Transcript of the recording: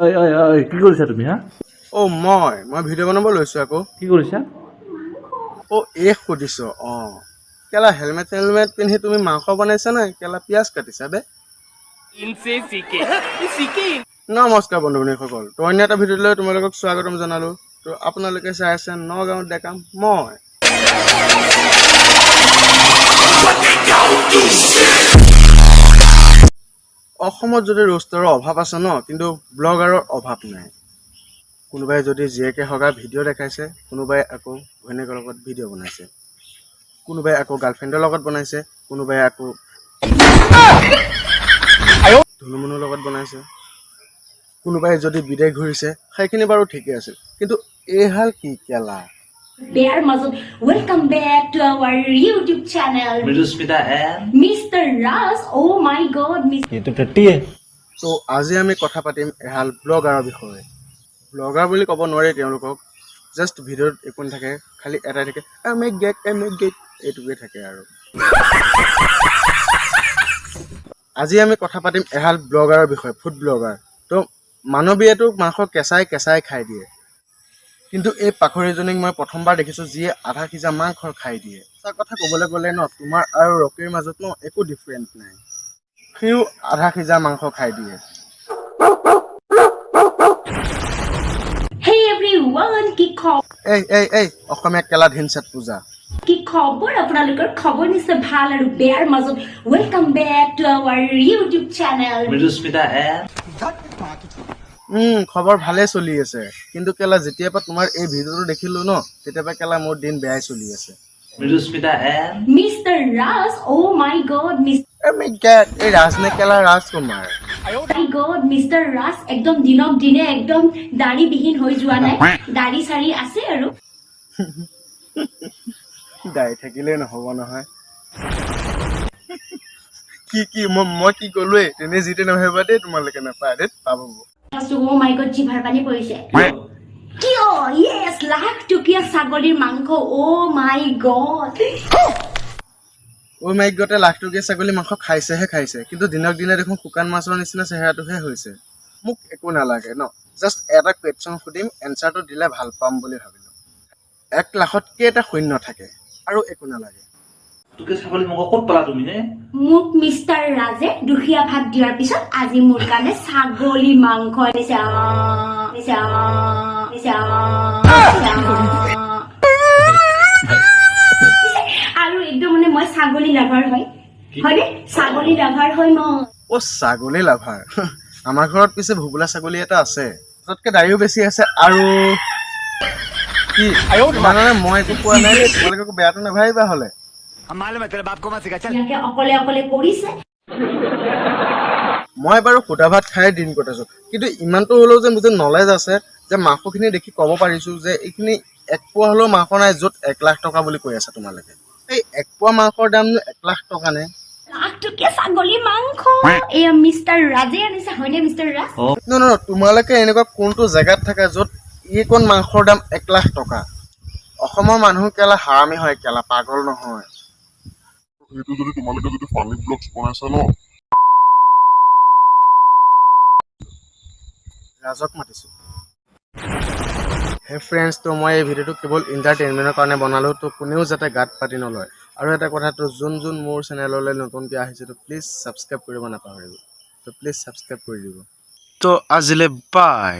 ঐ ঐ ঐ, কি কৰিছা তুমি হা? অ', মই ভিডিঅ' বনাব লৈছোঁ আকৌ। কি কৰিছা? অ', এই সুধিছ। অঁ, কেলা হেলমেট চেলমেট পিন্ধি তুমি মাংস বনাইছা নাই কেলা পিঁয়াজ কাটিছা বে? নমস্কাৰ বন্ধু বান্ধৱীসকল, তো অন্য এটা ভিডিঅ'লৈ তোমালোকক স্বাগতম জনালোঁ। তো আপোনালোকে চাই আছে নগাঁৱত ডেকা মই। অসমত যদি ৰোষ্টাৰৰ অভাৱ আছে ন, কিন্তু ব্লগাৰৰ অভাৱ নাই। কোনোবাই যদি জীয়েকে হগা ভিডিঅ' দেখাইছে, কোনোবাই আকৌ ঘৈণীয়েকৰ লগত ভিডিঅ' বনাইছে, কোনোবাই আকৌ গাৰ্লফ্ৰেণ্ডৰ লগত বনাইছে, কোনোবাই আকৌ ধুনুমুনুৰ লগত বনাইছে, কোনোবাই যদি বিদেশ ঘূৰিছে, সেইখিনি বাৰু ঠিকে আছিল, কিন্তু এইহাল কি কেলা। বেয়াৰ মাজত welcome back to our YouTube channel. Mridusmita and mister Raj. Oh my god, mister ये तो टट्टी है। ত' আজি আমি কথা পাতিম এহাল ব্লগাৰৰ বিষয়ে। ব্লগাৰ বুলি ক'ব নোৱাৰি তেওঁলোকক, জাষ্ট ভিডিঅ'ত একো নাথাকে, খালি এটাই থাকে, M A gate, M A gate, এইটোৱে থাকে আৰু। আজি আমি কথা পাতিম এহাল ব্লগাৰৰ বিষয়ে, ফুড ব্লগাৰ। ত' মানৱীয়েতো মাংস কেঁচাই কেঁচাই খাই দিয়ে, কিন্তু এই পাখৰীজনীক মই প্ৰথমবাৰ দেখিছোঁ যিয়ে আধা সিজা মাংস খাই দিয়ে। সঁচা কথা ক'বলৈ গ'লে ন, তোমাৰ আৰু ৰকিৰ মাজত ন একো ডিফাৰেণ্ট নাই, সিও আধা সিজা মাংস খাই দিয়ে। হে এভৰিৱান, কি খবৰ? এই এই এই, অসমীয়া কেলা ধিনচাত পূজা। কি খবৰ আপোনালোকৰ? খবৰ নিশ্চয় ভাল আৰু বেয়াৰ মাজত welcome back to our YouTube channel. Mridusmita and খবৰ ভালেই চলি আছে, কিন্তু কেলা যেতিয়াৰ পৰা তোমাৰ এই ভিডিঅ'টো দেখিলো ন, তেতিয়াৰ পৰা কেলা মোৰ দিন বেয়াই চলি আছে। Mridusmita and mister Raj. Oh my god, mister এই মাই গড, এই ৰাজ নে কেলা ৰাজকুমাৰ? মাই গড, মিষ্টাৰ ৰাজ একদম দিনক দিনে একদম দাড়িবিহীন হৈ যোৱা নাই, দাড়ি চাৰি আছে আৰু। দাড়ি থাকিলেই নহ'ব নহয়। কি কি মই কি ক'লোৱেই, তেনে যিটো নাভাবিবা দেই, তোমালোকে নাপায় দেই, পাব। অ' মাই গড, জিভাৰ পানী পৰিছে। কিয়? য়েছ, লাখ টকীয়া ছাগলীৰ মাংস। অ' মাই গড। অ' মাই গডে লাখ টকীয়া ছাগলী মাংস খাইছেহে খাইছে, কিন্তু দিনক দিনে দেখোন শুকান মাছৰ নিচিনা চেহেৰাটোহে হৈছে। মোক একো নালাগে ন, জাষ্ট এটা কুৱেশ্যন সুধিম, এনচাৰটো দিলে ভাল পাম বুলি ভাবিলোঁ। 1 লাখত কেইটা শূন্য থাকে? আৰু একো নালাগে। তোকে ছাগলী মাংস ক'ত পালা তুমি হে? মোক মিষ্টাৰ ৰাজে দুখীয়া ভাত দিয়াৰ পিছত আজি মোৰ কাৰণে ছাগলী মাংস আনিছে। আনিছে, আনিছে, আনিছে। আৰু একদম মানে মই ছাগলী লাভাৰ হয়, হয়নে? ছাগলী লাভাৰ হয় মই। অ' ছাগলী লাভাৰ। আমাৰ ঘৰত পিছে ভোবোলা ছাগলী এটা আছে, তাতকৈ দাড়িও বেছি আছে। আৰু কি মানে মই একো কোৱা নাই দেই, তোমালোকে একো বেয়াটো নাভাবিবা হ'লে। ইয়াকে অকলে অকলে কৰিছে। মই বাৰু সুদা ভাত খাই দিন কটাইছোঁ, কিন্তু ইমানটো হ'লেও যে মোৰ যে নলেজ আছে যে মাংসখিনি দেখি ক'ব পাৰিছোঁ যে এইখিনি এক পোৱা হ'লেও মাংস নাই, য'ত 1 লাখ টকা বুলি কৈ আছা তোমালোকে। এই এক পোৱা মাংসৰ দামনো 1 লাখ টকা নে? লাখ টকীয়া ছাগলী মাংস এয়া মিষ্টাৰ ৰাজে আনিছে, হয়নে মিষ্টাৰ ৰাজ? ন ন, তোমালোকে এনেকুৱা কোনটো জেগাত থাকা য'ত এইকণ মাংসৰ দাম 1 লাখ টকা? অসমৰ মানুহ কেলা হাৰামি হয়, কেলা পাগল নহয়। সেইটো যদি তোমালোকে যদি ফানি ব্লগছ বনাইছা ন। ৰাজক মাতিছোঁ। হে ফ্ৰেণ্ডছ, তো মই এই ভিডিঅ'টো কেৱল এণ্টাৰটেইনমেণ্টৰ কাৰণে বনালোঁ, তো কোনেও যাতে গাত পাতি নলয়। আৰু এটা কথাটো, যোন যোন মোৰ চেনেললৈ নতুনকৈ আহিছে, তো প্লিজ ছাবস্ক্ৰাইব কৰিব নাপাহৰিব। তো প্লিজ ছাবস্ক্ৰাইব কৰি দিব। তো আজিলৈ বাই।